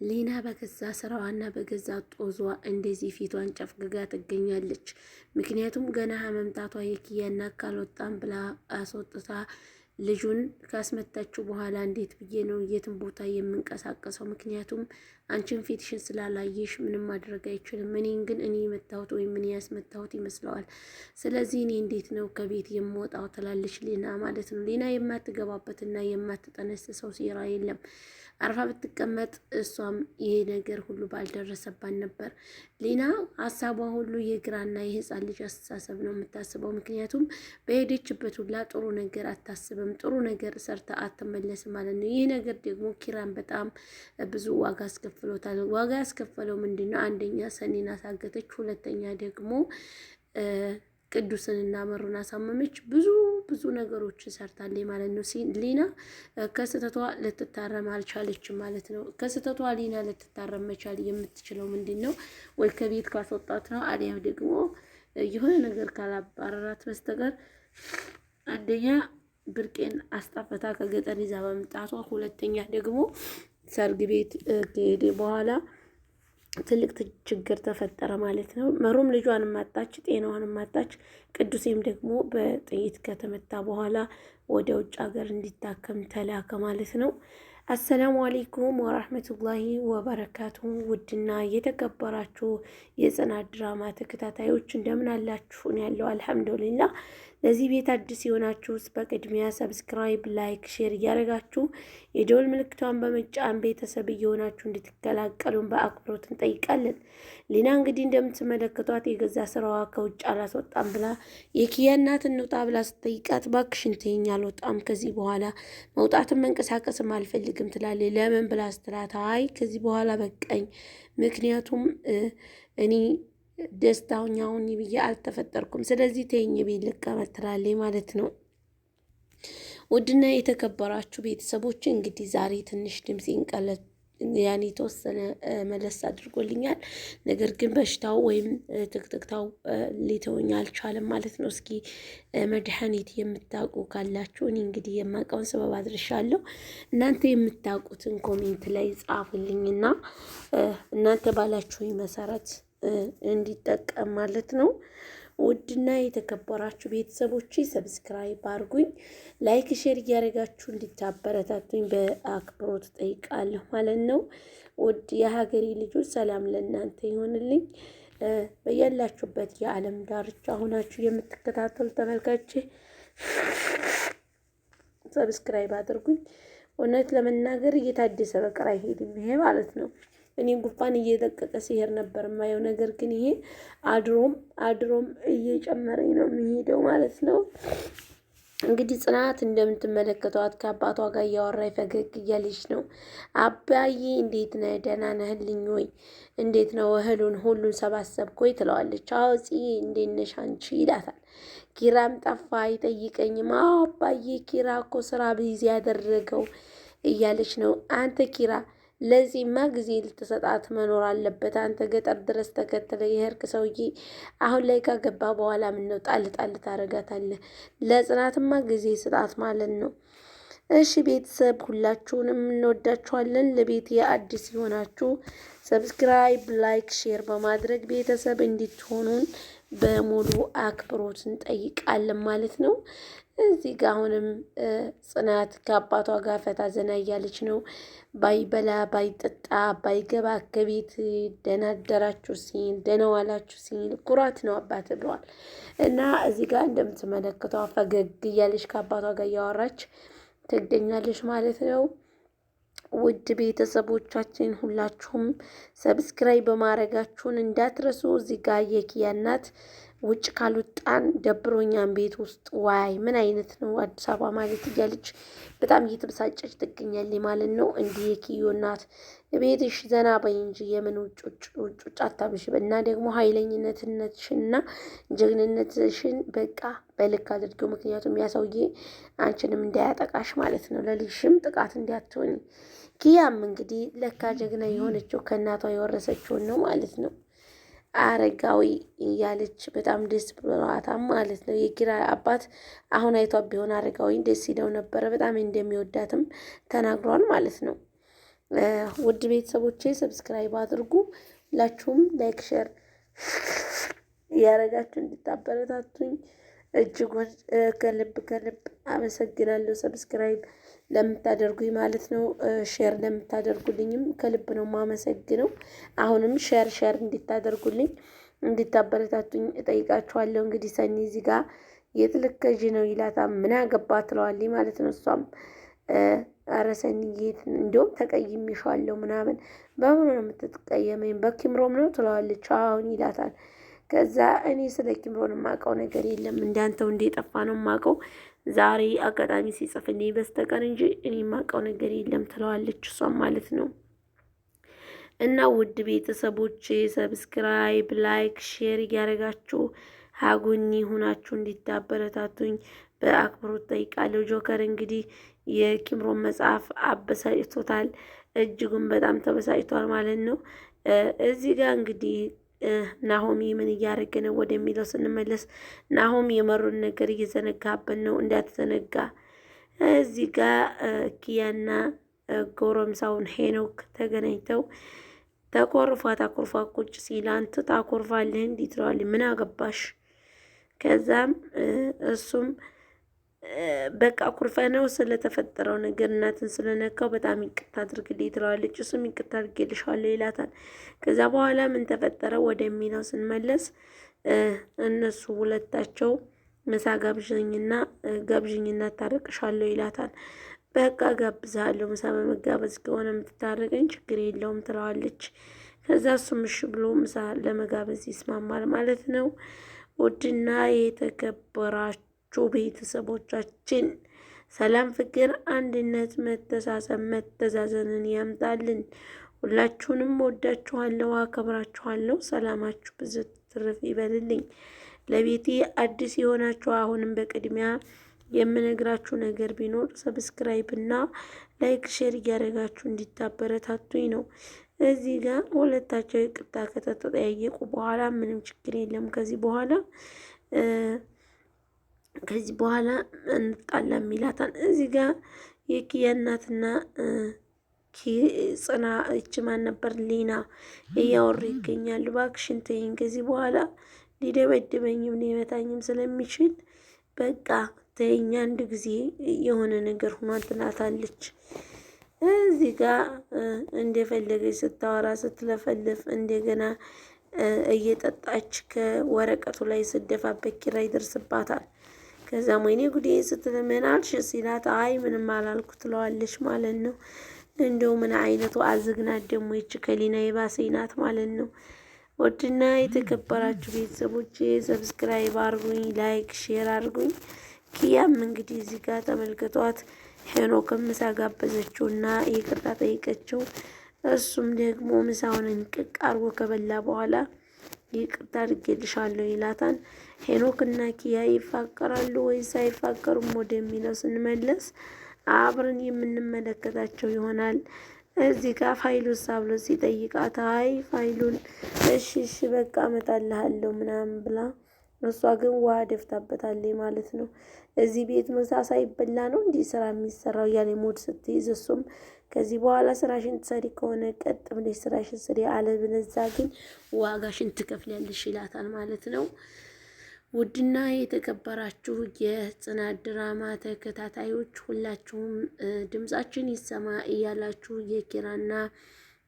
ሊና በገዛ ስራዋና በገዛ ጦዟ እንደዚህ ፊቷን ጨፍግጋ ትገኛለች። ምክንያቱም ገና መምጣቷ የኪያና ካልወጣም ብላ አስወጥታ ልጁን ካስመታችው በኋላ እንዴት ብዬ ነው የትም ቦታ የምንቀሳቀሰው? ምክንያቱም አንቺን ፊትሽን ስላላየሽ ምንም ማድረግ አይችልም። እኔን ግን እኔ የመታሁት ወይም እኔ ያስመታሁት ይመስለዋል። ስለዚህ እኔ እንዴት ነው ከቤት የምወጣው? ትላለች ሊና ማለት ነው። ሊና የማትገባበትና የማትጠነስሰው ሴራ የለም። አርፋ ብትቀመጥ እሷም ይሄ ነገር ሁሉ ባልደረሰባት ነበር። ሊና ሀሳቧ ሁሉ የግራና የህፃን ልጅ አስተሳሰብ ነው የምታስበው። ምክንያቱም በሄደችበት ሁላ ጥሩ ነገር አታስብም፣ ጥሩ ነገር ሰርታ አትመለስም ማለት ነው። ይህ ነገር ደግሞ ኪራን በጣም ብዙ ዋጋ አስከፍሎታል። ዋጋ ያስከፈለው ምንድን ነው? አንደኛ ሰኔን አሳገተች፣ ሁለተኛ ደግሞ ቅዱስንና መሩን አሳመመች። ብዙ ብዙ ነገሮች ሰርታለች ማለት ነው። ሊና ከስህተቷ ልትታረም አልቻለችም ማለት ነው። ከስህተቷ ሊና ልትታረም መቻል የምትችለው ምንድን ነው? ወይ ከቤት ካስወጣት ነው፣ አሊያም ደግሞ የሆነ ነገር ካላባረራት በስተቀር አንደኛ ብርቄን አስጠፍታ ከገጠር ይዛ በመምጣቷ፣ ሁለተኛ ደግሞ ሰርግ ቤት ከሄደ በኋላ ትልቅ ችግር ተፈጠረ ማለት ነው። መሩም ልጇን ማጣች፣ ጤናዋን ማጣች። ቅዱሴም ደግሞ በጥይት ከተመታ በኋላ ወደ ውጭ ሀገር እንዲታከም ተላከ ማለት ነው። አሰላሙ አሌይኩም ወራህመቱላሂ ወበረካቱ። ውድና የተከበራችሁ የጽናት ድራማ ተከታታዮች እንደምን አላችሁ? እኔ ያለው አልሐምዱሊላ። ለዚህ ቤት አዲስ የሆናችሁስ በቅድሚያ subscribe፣ like፣ share እያደረጋችሁ የደወል ምልክቷን በመጫን ቤተሰብ እየሆናችሁ እንድትቀላቀሉን በአክብሮት እንጠይቃለን። ሊና እንግዲህ እንደምትመለከቷት የገዛ ስራዋ ከውጭ አላስወጣም ብላ የኪያ እናት እንውጣ ብላ ስትጠይቃት እባክሽን ተይኝ አልወጣም፣ ከዚህ በኋላ መውጣትም መንቀሳቀስም አልፈልግም ትላለች። ለምን ብላ ስትላት አይ ከዚህ በኋላ በቃኝ፣ ምክንያቱም እኔ ደስታውኛ አሁን ብዬ አልተፈጠርኩም፣ ስለዚህ ተይኝ ቤት ልቀመጥ ትላለች ማለት ነው። ውድና የተከበራችሁ ቤተሰቦች እንግዲህ ዛሬ ትንሽ ድምፄን ቀለጥ ያኔ የተወሰነ መለስ አድርጎልኛል። ነገር ግን በሽታው ወይም ትክትክታው ሊተወኝ አልቻለም ማለት ነው። እስኪ መድኃኒት የምታውቁ ካላችሁ እኔ እንግዲህ የማውቀውን ሰበብ አድርሻለሁ። እናንተ የምታውቁትን comment ላይ ጻፉልኝና እናንተ ባላችሁኝ መሰረት እንዲጠቀም ማለት ነው። ውድና የተከበራችሁ ቤተሰቦች subscribe አድርጉኝ፣ like፣ share እያደረጋችሁ እንድታበረታቱኝ በአክብሮት ጠይቃለሁ ማለት ነው። ውድ የሀገሬ ልጆች ሰላም ለእናንተ ይሆንልኝ። በያላችሁበት የዓለም ዳርቻ ሆናችሁ የምትከታተሉ ተመልካች subscribe አድርጉኝ። እውነት ለመናገር እየታደሰ በቀር አይሄድም ይሄ ማለት ነው። እኔ ጉንፋን እየለቀቀ ሲሄድ ነበር የማየው። ነገር ግን ይሄ አድሮም አድሮም እየጨመረኝ ነው የሚሄደው ማለት ነው። እንግዲህ ጽናት እንደምትመለከቷት ከአባቷ ጋር እያወራ ፈገግ እያለች ነው። አባዬ እንዴት ነህ? ደህና ነህልኝ ወይ? እንዴት ነው እህሉን ሁሉን ሰባሰብክ ወይ? ትለዋለች። አዎ ጽዬ እንዴት ነሽ አንቺ ይላታል። ኪራም ጠፋ አይጠይቀኝም። አዎ አባዬ ኪራ እኮ ስራ busy ያደረገው እያለች ነው። አንተ ኪራ ለዚህማ ጊዜ ልትሰጣት መኖር አለበት። አንተ ገጠር ድረስ ተከትለ የሄድክ ሰውዬ አሁን ላይ ካገባ በኋላ ምን ነው ጣል ጣል ታደርጋታለህ? ለጽናትማ ጊዜ ስጣት ማለት ነው። እሺ ቤተሰብ ሁላችሁንም እንወዳችኋለን። ለቤት የአዲስ የሆናችሁ subscribe፣ like፣ share በማድረግ ቤተሰብ እንድትሆኑን በሙሉ አክብሮት እንጠይቃለን ማለት ነው። እዚህ ጋ አሁንም ጽናት ከአባቷ ጋር ፈታ ዘና እያለች ነው። ባይበላ ባይጠጣ ባይገባ ከቤት ደህና አደራችሁ ሲል ደህና ዋላችሁ ሲል ኩራት ነው አባት ብለዋል። እና እዚህ ጋር እንደምትመለከቷ ፈገግ እያለች ከአባቷ ጋር እያወራች ትገኛለች ማለት ነው። ውድ ቤተሰቦቻችን ሁላችሁም subscribe በማድረጋችሁን እንዳትረሱ። እዚህ ጋር የኪያ እናት ውጭ ካልወጣን ደብሮኛን ቤት ውስጥ ዋይ ምን አይነት ነው አዲስ አበባ ማለት እያለች በጣም እየተበሳጨች ትገኛለች ማለት ነው። እንዲህ የኪዮ እናት ቤትሽ ዘና በይ እንጂ የምን ውጭ ውጭ ውጭ አታብሽ። እና ደግሞ ኃይለኝነትነትሽንና ጀግንነትሽን በቃ በልክ አድርጊው። ምክንያቱም ያ ሰውዬ አንቺንም እንዳያጠቃሽ ማለት ነው፣ ለልጅሽም ጥቃት እንዲያትሆኝ። ኪያም እንግዲህ ለካ ጀግና የሆነችው ከእናቷ የወረሰችውን ነው ማለት ነው። አረጋዊ እያለች በጣም ደስ ብሏታል ማለት ነው። የኪራ አባት አሁን አይቷ ቢሆን አረጋዊ ደስ ይለው ነበረ። በጣም እንደሚወዳትም ተናግሯል ማለት ነው። ውድ ቤተሰቦቼ subscribe አድርጉ። ሁላችሁም like፣ share እያደረጋችሁ እንድታበረታቱኝ እጅጉን ከልብ ከልብ አመሰግናለሁ። subscribe ለምታደርጉኝ ማለት ነው፣ share ለምታደርጉልኝም ከልብ ነው የማመሰግነው። አሁንም share share እንድታደርጉልኝ እንድታበረታቱኝ እጠይቃችኋለሁ። እንግዲህ ሰኒ እዚህ ጋር የት ልትሄጂ ነው ይላታ። ምን አገባ ትለዋለች ማለት ነው። እሷም ኧረ ሰኒዬ እንዲሁም ተቀይሜሻለሁ ምናምን። በምኑ ነው የምትቀየመኝ? በኪምሮም ነው ትለዋለች። አሁን ይላታል። ከዛ እኔ ስለ ኪምሮን የማውቀው ነገር የለም እንዳንተው እንደጠፋ ነው የማውቀው ዛሬ አጋጣሚ ሲጽፍልኝ በስተቀር እንጂ እኔ የማውቀው ነገር የለም ትለዋለች እሷም ማለት ነው። እና ውድ ቤተሰቦቼ subscribe፣ like፣ share እያደረጋችሁ ሀጉኒ ሁናችሁ እንዲታበረታቱኝ በአክብሮት ጠይቃለሁ። ጆከር እንግዲህ የኪምሮን መጽሐፍ አበሳጭቶታል። እጅጉን በጣም ተበሳጭቷል ማለት ነው። እዚህ ጋር እንግዲህ ናሆሚ ምን እያደረገ ነው ወደሚለው ስንመለስ ናሆም የመሩን ነገር እየዘነጋብን ነው፣ እንዳትዘነጋ። እዚህ ጋር ኪያና ጎረምሳውን ሄኖክ ተገናኝተው ተኮርፏ ታኮርፏ ቁጭ ሲል አንተ ታኮርፋለህ እንዲህ ትለዋለች። ምን አገባሽ? ከዛም እሱም በቃ ኩርፈ ነው ስለተፈጠረው ነገር እናትን ስለነካው በጣም ይቅርታ አድርግልኝ ትለዋለች። እሱም ይቅርታ አድርጌልሻለሁ ይላታል። ከዛ በኋላ ምን ተፈጠረ ወደሚለው ስንመለስ እነሱ ሁለታቸው ምሳ ጋብዥኝና ጋብዥኝና ታረቅሻለሁ ይላታል። በቃ ጋብዝሃለሁ፣ ምሳ በመጋበዝ ከሆነ የምትታረቀኝ ችግር የለውም ትለዋለች። ከዛ እሱም እሺ ብሎ ምሳ ለመጋበዝ ይስማማል ማለት ነው። ውድና የተከበራችሁ ቤተሰቦቻችን ሰላም፣ ፍቅር፣ አንድነት፣ መተሳሰብ፣ መተዛዘንን ያምጣልን። ሁላችሁንም ወዳችኋለሁ፣ አከብራችኋለሁ። ሰላማችሁ ብዝት ትርፍ ይበልልኝ። ለቤቴ አዲስ የሆናችሁ አሁንም በቅድሚያ የምነግራችሁ ነገር ቢኖር subscribe እና like share እያደረጋችሁ እንዲታበረታቱኝ ነው። እዚህ ጋር ሁለታቸው ይቅርታ ከተጠያየቁ በኋላ ምንም ችግር የለም። ከዚህ በኋላ እንጣላም ይላታል። እዚህ ጋር የኪያ እናትና ጽና እች ማን ነበር ሊና እያወሩ ይገኛሉ። እባክሽን ተይኝ፣ ከዚህ በኋላ ሊደበድበኝም ሊመታኝም ስለሚችል በቃ ተይኝ፣ አንድ ጊዜ የሆነ ነገር ሆኗል ትላታለች። እዚህ ጋር እንደፈለገች ስታወራ ስትለፈልፍ እንደገና እየጠጣች ከወረቀቱ ላይ ስደፋበት ኪራ ይደርስባታል። ከዛም ወይኔ ጉዴ ስትል ምን አልሽ ሲላት አይ ምንም አላልኩ ትለዋለች ማለት ነው። እንደው ምን አይነቱ አዝግናት ደግሞ ይች ከሊና የባሰኝ ናት ማለት ነው። ውድና የተከበራችሁ ቤተሰቦቼ subscribe አርጉኝ፣ like share አርጉኝ። ኪያም እንግዲህ እዚህ ጋር ተመልክቷት ሄኖክም ምሳ ጋበዘችው እና ይቅርታ ጠይቀችው። እሱም ደግሞ ምሳውን እንቅቅ አርጎ ከበላ በኋላ ይቅርታ አድርጌልሻለሁ ይላታል። ሄኖክ እና ኪያ ይፋቀራሉ ወይስ አይፋቀሩም ወደሚለው ስንመለስ አብረን የምንመለከታቸው ይሆናል። እዚህ ጋር ፋይሉ ሳብሎ ሲጠይቃት አይ ፋይሉን እሺ እሺ በቃ እመጣልሃለሁ ምናምን ብላ እሷ ግን ውሃ ደፍታበታለች ማለት ነው። እዚህ ቤት ምሳ ሳይበላ ነው እንዲህ ስራ የሚሰራው እያለ mood ስትይዝ እሱም ከዚህ በኋላ ስራሽን ትሰሪ ከሆነ ቀጥ ብለሽ ስራሽን ስሪ፣ አለበለዚያ ግን ዋጋሽን ትከፍያለሽ ይላታል ማለት ነው። ውድና የተከበራችሁ የጽናት ድራማ ተከታታዮች ሁላችሁም ድምጻችን ይሰማ እያላችሁ የኪራና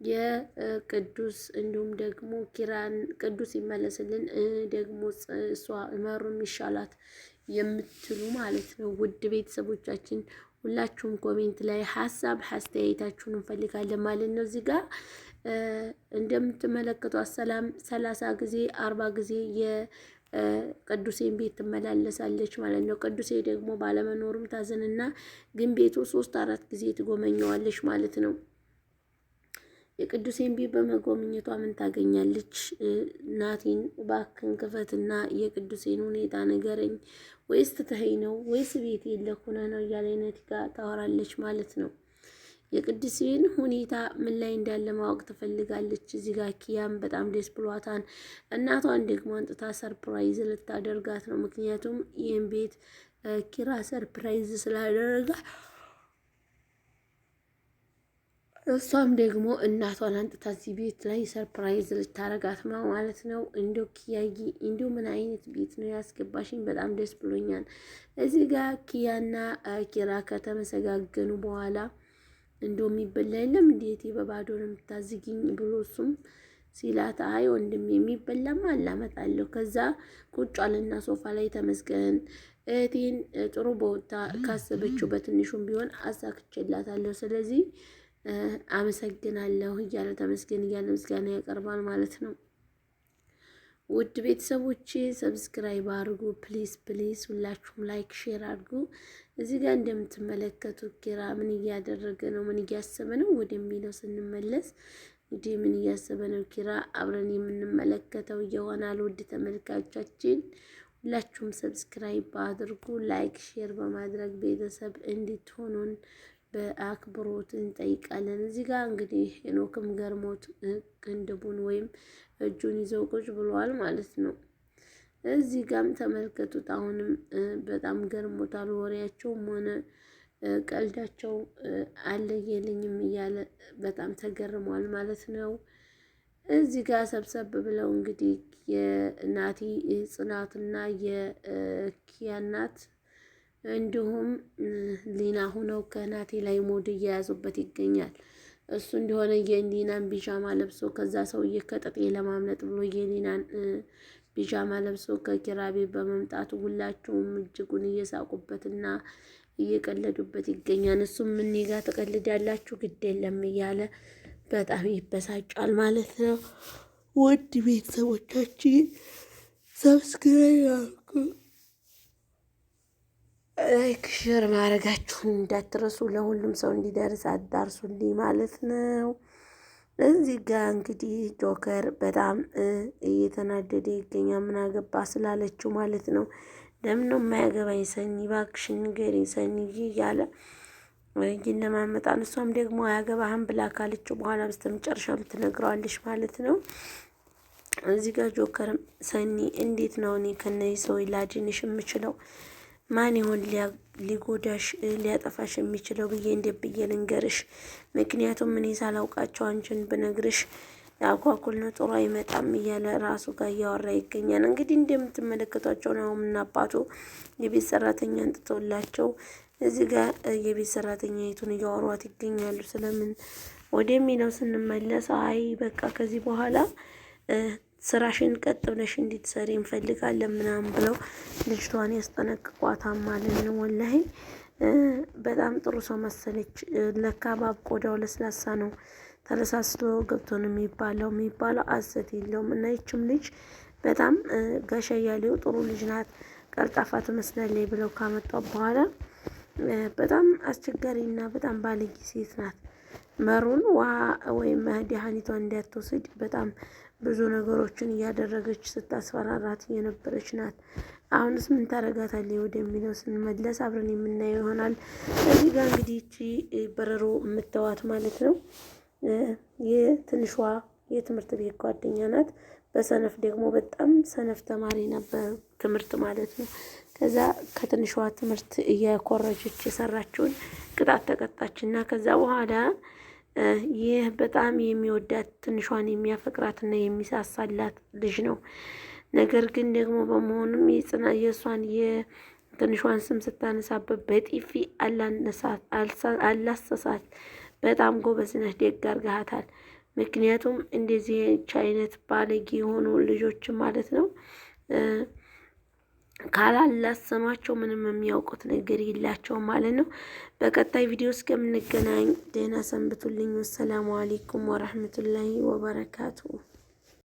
የቅዱስ እንዲሁም ደግሞ ኪራን ቅዱስ ይመለስልን ደግሞ እሷ መሩም ይሻላት የምትሉ ማለት ነው። ውድ ቤተሰቦቻችን ሁላችሁም comment ላይ ሀሳብ አስተያየታችሁን እንፈልጋለን ማለት ነው። እዚህ ጋር እንደምትመለከቷት ሰላም 30 ጊዜ 40 ጊዜ የቅዱሴን ቤት ትመላለሳለች ማለት ነው። ቅዱሴ ደግሞ ባለመኖሩም ታዝንና ግን ቤቱ ሶስት አራት ጊዜ ትጎመኘዋለች ማለት ነው። የቅዱሴን ቤት በመጎብኘቷ ምን ታገኛለች? ናቲን እባክህን ክፈትና የቅዱሴን ሁኔታ ንገረኝ፣ ወይስ ትተኸኝ ነው ወይስ ቤት የለህ ሆነህ ነው እያለ ናቲ ጋር ታወራለች ማለት ነው። የቅዱሴን ሁኔታ ምን ላይ እንዳለ ማወቅ ትፈልጋለች። እዚህ ጋር ኪያም በጣም ደስ ብሏታል። እናቷን ደግሞ አንጥታ surprise ልታደርጋት ነው። ምክንያቱም ይህን ቤት ኪራ surprise ስላደረጋ እሷም ደግሞ እናቷን አምጥታ እዚህ ቤት ላይ surprise ልታረጋት ነው ማለት ነው። እንዲያው ኪያዬ፣ እንዲያው ምን አይነት ቤት ነው ያስገባሽኝ? በጣም ደስ ብሎኛል። እዚህ ጋር ኪያና ኪራ ከተመሰጋገኑ በኋላ እንዲያው የሚበላ የለም እንዴት በባዶ ነው የምታዝጊኝ ብሎ እሱም ሲላት፣ አይ ወንድም የሚበላማ አላመጣለሁ። ከዛ ቁጭ አለና ሶፋ ላይ ተመስገን እህቴን ጥሩ ቦታ ካሰበችው በትንሹም ቢሆን አሳክቼላታለሁ። ስለዚህ አመሰግናለሁ እያለ ተመስገን እያለ ምስጋና ያቀርባል ማለት ነው። ውድ ቤተሰቦቼ subscribe አድርጉ፣ please please፣ ሁላችሁም like share አድርጉ። እዚህ ጋር እንደምትመለከቱት ኪራ ምን እያደረገ ነው፣ ምን እያሰበ ነው ወደሚለው ስንመለስ እንግዲህ ምን እያሰበ ነው ኪራ አብረን የምንመለከተው ይሆናል። ውድ ተመልካቾቻችን ሁላችሁም subscribe አድርጉ፣ like share በማድረግ ቤተሰብ እንድትሆኑን በአክብሮት እንጠይቃለን። እዚህ ጋር እንግዲህ ሄኖክም ገርሞት ቅንድቡን ወይም እጁን ይዘው ቁጭ ብለዋል ማለት ነው። እዚህ ጋም ተመልከቱት። አሁንም በጣም ገርሞታል። ወሬያቸውም ሆነ ቀልዳቸው አለየልኝም እያለ በጣም ተገርሟል ማለት ነው። እዚህ ጋር ሰብሰብ ብለው እንግዲህ የናቲ ጽናትና የኪያ እናት እንዲሁም ሊና ሁነው ከናቲ ላይ mood እየያዙበት ይገኛል። እሱ እንደሆነ የሊናን ቢጃማ ለብሶ ከዛ ሰውዬ ከጥጤ ለማምለጥ ብሎ የሊናን ቢጃማ ለብሶ ከኪራ ቤት በመምጣቱ ሁላቸውም እጅጉን እየሳቁበትና እየቀለዱበት ይገኛል። እሱም እኔ ጋ ትቀልዳላችሁ ግድ የለም እያለ በጣም ይበሳጫል ማለት ነው። ውድ ቤተሰቦቻችን subscribe አድርጉ፣ like share ማድረጋችሁን እንዳትረሱ፣ ለሁሉም ሰው እንዲደርስ አዳርሱልኝ ማለት ነው። እዚህ ጋ እንግዲህ ጆከር በጣም እየተናደደ ይገኛል። ምን አገባ ስላለችው ማለት ነው። ለምን ነው የማያገባኝ ሰኒ፣ እባክሽን ንገሪኝ ሰኒዬ እያለ ይለማመጣል። እሷም ደግሞ አያገባህም ብላ ካለችው በኋላ በስተመጨረሻም ትነግረዋለች ማለት ነው። እዚህ ጋር ጆከርም ሰኒ እንዴት ነው እኔ ከነዚህ ሰው ላድንሽ የምችለው? ማን ይሆን ሊጎዳሽ ሊያጠፋሽ የሚችለው ብዬ እንዴት ብዬ ልንገርሽ? ምክንያቱም እኔ ሳላውቃቸው አንቺን ብነግርሽ አጓጉል ነው፣ ጥሩ አይመጣም እያለ ራሱ ጋር እያወራ ይገኛል። እንግዲህ እንደምትመለከቷቸው ናሆምና አባቱ የቤት ሰራተኛ አንጥቶላቸው እዚህ ጋር የቤት ሰራተኛይቱን እያወሯት ይገኛሉ። ስለምን ወደሚለው ስንመለስ አይ በቃ ከዚህ በኋላ ስራሽን ቀጥ ብለሽ እንድትሰሪ እንፈልጋለን ምናምን ብለው ልጅቷን ያስጠነቅቋታል ማለት ነው። ወላሂ በጣም ጥሩ ሰው መሰለች። ለካ እባብ ቆዳው ለስላሳ ነው፣ ተለሳስቶ ገብቶ ነው የሚባለው አሰት የለውም። እና ይችም ልጅ በጣም ጋሻ እያሌው ጥሩ ልጅ ናት፣ ቀልጣፋ ትመስላለች ብለው ካመጧት በኋላ በጣም አስቸጋሪና በጣም ባለጌ ሴት ናት። መሩን ውሃ ወይም መድኃኒቷን እንዳትወስድ በጣም ብዙ ነገሮችን እያደረገች ስታስፈራራት የነበረች ናት። አሁንስ ምን ታደርጋታለች ወደሚለው ስንመለስ አብረን የምናየው ይሆናል። እዚህ ጋር እንግዲህ ይቺ በረሮ የምተዋት ማለት ነው የትንሿ የትምህርት ቤት ጓደኛ ናት። በሰነፍ ደግሞ በጣም ሰነፍ ተማሪ ነበር ትምህርት ማለት ነው። ከዛ ከትንሿ ትምህርት እየኮረጀች የሰራችውን ቅጣት ተቀጣች እና ከዛ በኋላ ይህ በጣም የሚወዳት ትንሿን የሚያፈቅራትና የሚሳሳላት ልጅ ነው። ነገር ግን ደግሞ በመሆኑም የጽና የእሷን የትንሿን ስም ስታነሳበት በጢፊ አላሰሳት። በጣም ጎበዝ ነህ፣ ደግ አድርገሃታል። ምክንያቱም እንደዚህ አይነት ባለጌ የሆኑ ልጆች ማለት ነው ካላላሰኗቸው ምንም የሚያውቁት ነገር የላቸውም ማለት ነው። በቀጣይ ቪዲዮ እስከምንገናኝ ደህና ሰንብቱልኝ። ወሰላሙ አሌይኩም ወረህመቱላሂ ወበረካቱ።